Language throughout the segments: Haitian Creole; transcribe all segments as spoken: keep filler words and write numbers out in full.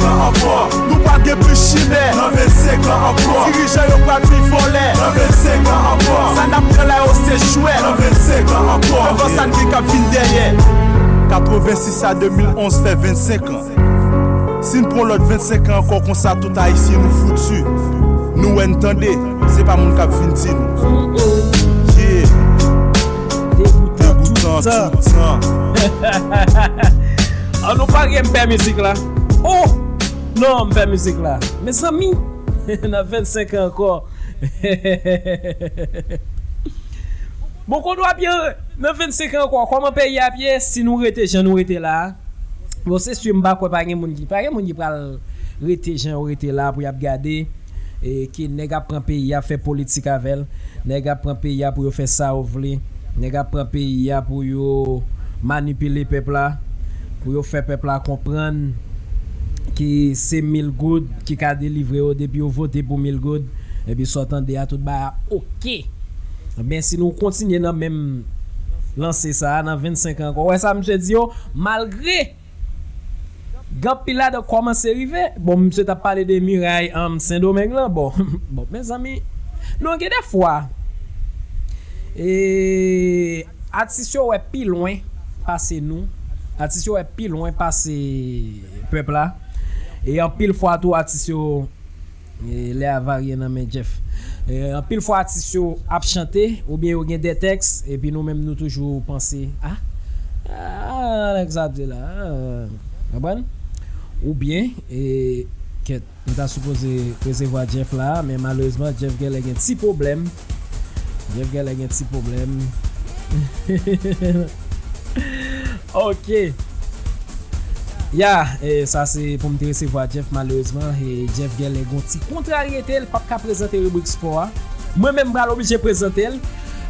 Ankò, nou pral gen plis chimè nan vennsenk an ankò. Dirijan yo pral pi vòlè nan vennsenk an ankò. Sa n ap pran la yo se jwèt nan vennsenk an ankò. Anvan sa n gen k ap vin dèyè. Katrevensis a de mil onz fè vennsenk an. Si n pran lòt vennsenk an ankò konsa, tout Ayisyen nou fouti. Nou wè, n tande, se pa moun k ap vin di nou. Yeah. Degoutan tout tan. An nou parye, m pè mizik la. Oh! Non, m pè mizik la. Mezanmi, nan vennsenk an ankò. Bon, kote w ap ye nan vennsenk an ankò? Kòman peyi a ap ye si nou rete jan nou rete la a? Bon, se si m pa kwè pa gen moun ki, pa gen moun ki pral rete jan yo rete la pou y ap gade, e, ke nèg ap pran peyi a, fè politik avè l. Nèg ap pran peyi a pou yo fè sa yo vle. Nèg ap pran peyi a pou yo manipile pèp la, pou yo fè pèp la konprann ke se mil goud ki ka delivre yo depi yo vote pou mil goud, epi sa w tande a, tout bagay a oke. Men si nou kontinye nan menm lanse sa a, nan vennsenk an ankò, w wè sa misye di yo, malgre gen anpil ladan kòmanse rive. Bon, misye t ap pale de miray, um, Sendomeng lan. Bon, bon, mezanmi, non, gen de fwa, e, atis yo wè pi lwen pase nou. Atis yo wè pi lwen pase pèp la. E anpil fwa tou, atis yo, e, lè a varye nan men Jeff. E, anpil fwa, atis yo ap chante, oubyen yo gen de tèks, epi nou menm, nou toujou panse, ah, ah, nèg sa ap di la, ah, konprann? Oubyen, e, kèt, nou ta sipoze resevwa Jeff la, men malerezman, Jeff genlè gen ti pwoblèm. Jeff genlè gen ti pwoblèm. Ok. Ya, e, sa se pou m te resevwa Jeff, malerezman. E, Jeff genlè gon ti kontraryete, l p ap ka prezante ribrik spò a. Mwen menm, m pral oblije prezante l.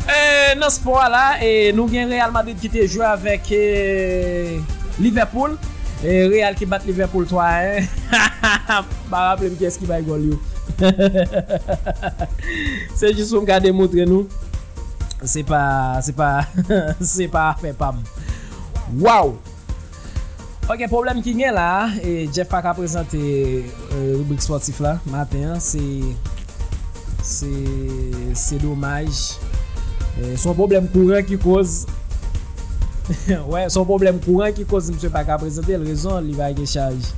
E, nan spò a la, e, nou gen Real Madrid ki te jwe avèk, e, Liverpool. E, Real ki bat Liverpool twa a en. M pa raple m kiyès ki bay gòl yo. Se jis pou m ka demontre nou. Se pa, se pa, se pa afè pa m. Waw! Ok, pwoblèm ki gen la a, e, Jeff pa ka prezante, e, ribrik spòtif la maten an, se, se, se domaj. E, se yon pwoblèm kouran ki koz, wè, se yon pwoblèm kouran ki koz misye pa ka prezante l, rezon li pa gen chaj.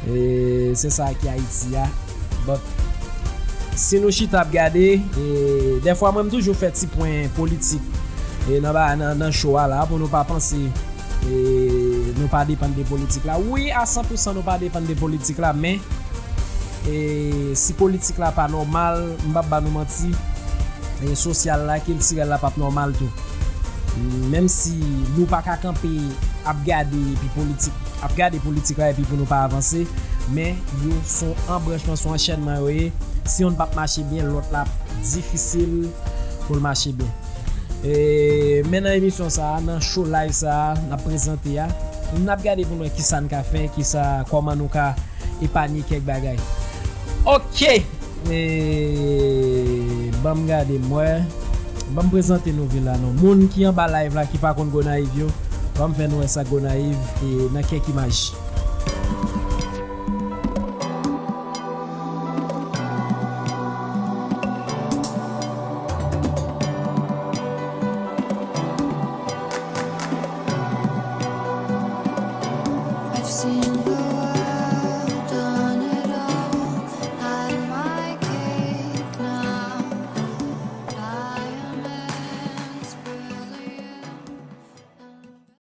E, se sa ki Ayiti a. But, si nou chita ap gade, e, dèfwa mwen m toujou fè ti pwen politik, e, nan ba-, nan, nan show a la, pou nou pa panse, e, nou pa depann de politik la. Wi, a san pou san nou pa depann de politik la, men, e, si politik la pa nòmal, m p ap ba nou manti, e, sosyal la, kiltirèl la p ap nòmal tou. Menm si nou pa ka kanpe ap gade epi politik, ap gade politik la epi pou nou pa avanse, men yo se yon anbranchman, se yon anchènman yo ye. Si yonn p ap mache byen, lòt la ap difisil pou l mache byen. E, men nan emisyon sa a, nan show live sa a, n ap prezante a, n ap gade pou n wè kisa n ka fè, kisa, kòman nou ka epanye kèk bagay. Ok! E, ban m gade m wè. Ban m prezante nou vil la non. Moun ki anba live la ki pa konn Gonayiv yo, ban m fè nou wè sa Gonayiv, e, nan kèk imaj.